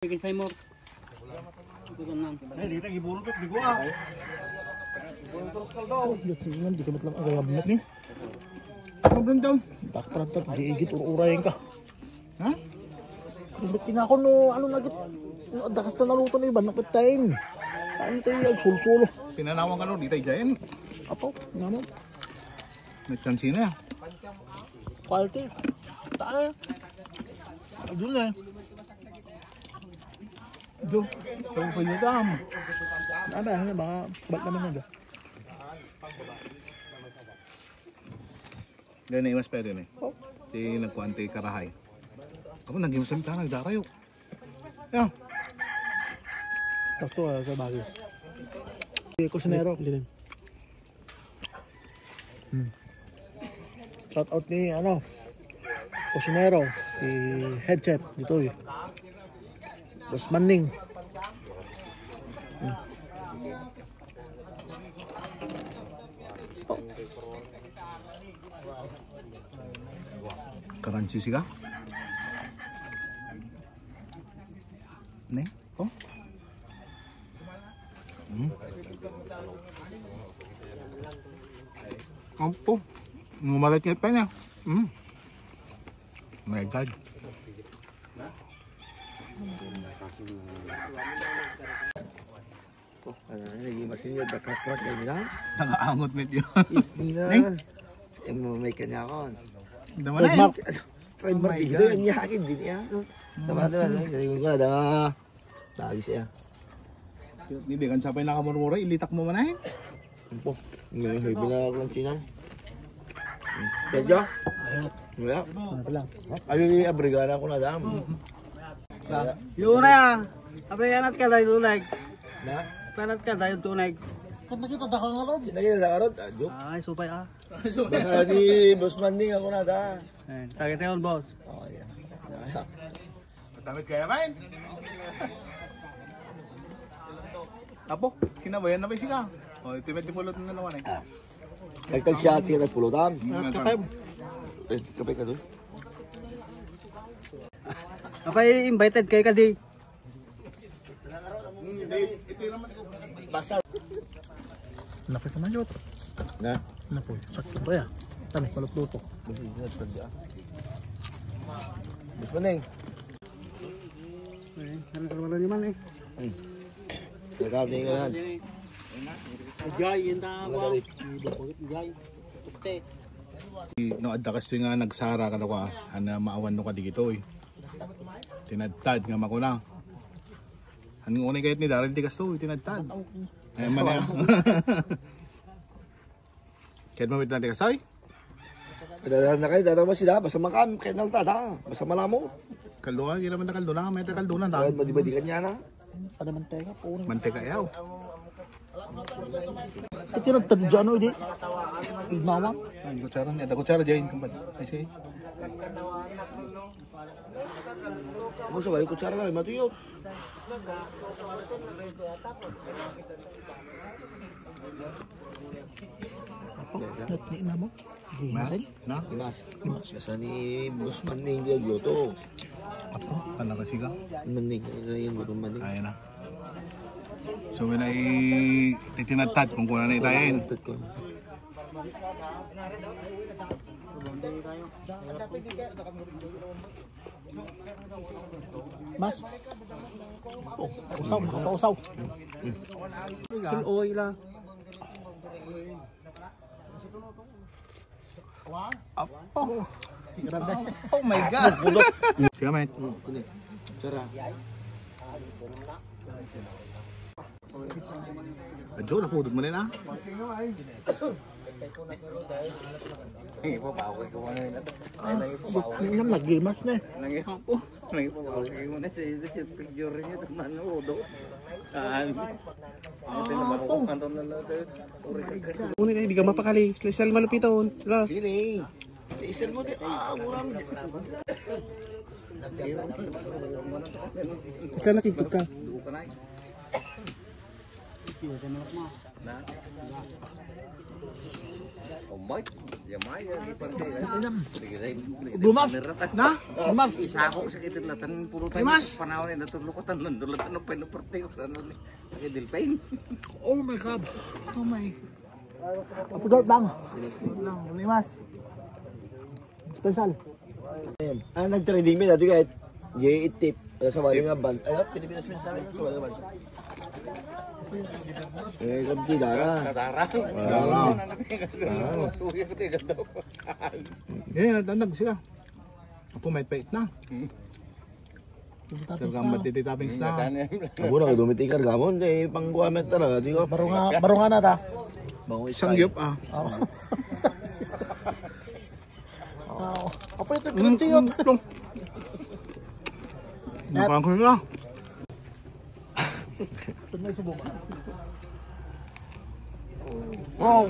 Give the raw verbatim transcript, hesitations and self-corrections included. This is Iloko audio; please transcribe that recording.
Bigyan sa'yo, Mor. Ito lang. Ay, di tayo ibulot, di ko, ah. Ibulot, Carl, daw. Oh, di ko, di ko matlang agayab mo, ni. Problem daw. Backtrack ka, di igit, ur-urayan ka. Ha? Imbit kinakon no, ano na git, no, dakas na naluto na iba, no, patayin. Ano tayo, agsulsulo. Pinanawan ka, no, di tayo dyan. Apo, nga mo. May tsansi na. Quality. Tayo. Ayun eh. Do, sa upa niyo dam. Ano, ano, baka, ba't naman yun, do? Gani, mas pwede ni. Oh. Ti nagkuan ti karahay. Ako, naging masam ta, nagdarayo. Yan. Sakto, ah, sa bagay. Di kusinero. Hindi, hindi. Hmm. Shout out ni, ano, kusinero, si head chef dito, eh. Boss Manning. Hmm. Karansi siga? Ne? Oh? Hmm? Ampo. Ngumalat nga pa niya. Hmm. My God. Oh, ano, ano, naging masinyo, dakakrak, eh, bilang? Nangaangot met yun. Hindi na. Ning? Eh, mo, may kanya ako. Dama na eh. Trademark. Trademark Oh my dito, God. Yan niya akin din, ya. Tama, tama, tama. Galing ko na, tama. Dali siya. Hindi, kan sapay nakamurmura, ilitak mo man eh. Ampo. Ngayon, heavy na ako ng sinang. Tadya? Ayat. Wala. Ano pa lang? Ay, abrigana ko na dam. Yun na yan. Abay, anat ka dahil tunay. Na? Anat ka dahil tunay. Kung nakita, dakang nga loob. Nakita, dakang nga loob. Ah, joke. Ay, supay ah. Basta ni Boss Manding ako na ta. Ayun, tagay tayo, boss. Oh, yeah. Damit kaya, man? Apo, sinabayan na ba siya? Oh, ito may tipulot na naman eh. Tagtag siya at siya nagpulutan. Mm, kapay. Eh, kapay ka doon. Kapay invited kay kadi. Basta. Napay ka mayot. Na? Napoy. Sakto ba ya? Tani, malutluto. Gusto na eh. Eh, ano ka naman naman eh? Hmm. Nagkakatingin ka yan. Jay, yung tawag. Jay. Puste. No, adda kasi nga nagsara ka na kwa, ana maawan no ka digito eh. Tinadtad nga makuna. Ang unay kayat ni Daryl ti kastoy, tinadtad. Ay, man yan. Kayat mo, tinadtad kastoy? Dadahan na kayo, dadahan mo sila, basta makam, kaya nalta, da. Basta malamo. Kaldo nga, hindi naman na kaldo na, may kaldo na, da. Ay, madi-madi ka niya na. Ada mantega, puro. Mantega, yaw. Ito nagtadya, ano, di? Ignawa. Ay, kutsara niya, da kutsara dyan, kumpad. Ay, sige. Ako sa bayo, kutsara na, may matuyot. Ako, nat-, ni ina mo? Mas? Gimasin? Na? Gimas. Gimas. Basta ni Boss Manning di agluto. Apo, ano ka siga? Manning, ano yung gulong Manning? Ayan na. So, when I titinadtad, kung kuna na itayin. Titinadtad ko. Mas. Oh, usaw, makapausaw. Sul-oy lang. Apo. Grabe. Oh my God. Siya, mate. Sara. Adyo, napudot mo rin, ah. Ang ipabawi ko ano yun. Ah, nang ipabawi. Nang ipabawi ko na sa picture niya, teman, udo. Kaan? Ah, ito na, makukuha na natin. Una na, hindi ka mapakali. Sila-sila malupiton. Wala. Sino eh? Isal mo di, ah, mura mo. Ikaw nakikita. Oh, Mike. Ya, Mike, ya, di pa rin kayo. Inam. Sige, sige, sige. Dumas. Paniratan. Na? Dumas. Isako sa kitid latan, pulutan. Dumas. Panaw na, natulog ko, tan, nandun, latan, no, pwede, pwede, ano, ni, lagi, Delphine. Oh my God. Oh my. Apudot lang. Lang, limas. Special. Ah, nag-trading mi dati kahit J eight tip. Sa wali nga ban. Ay, Pilipinas mi sa wali nga ban. Eh, kabdi dara. Dara. Dara. Suya ko, tiga daw. Eh, natanag sila. Apo, may pait na. Karga mo diti toppings na. Abo na, dumiti karga mo, di pangguamet talaga, di ko. Baro nga, baro nga na ta. Bango isa. Sangyup, ah. Oo. Oo. Apo, ito, crunchy yun. Nakangkul na. Ito na yung subo ba? Wow.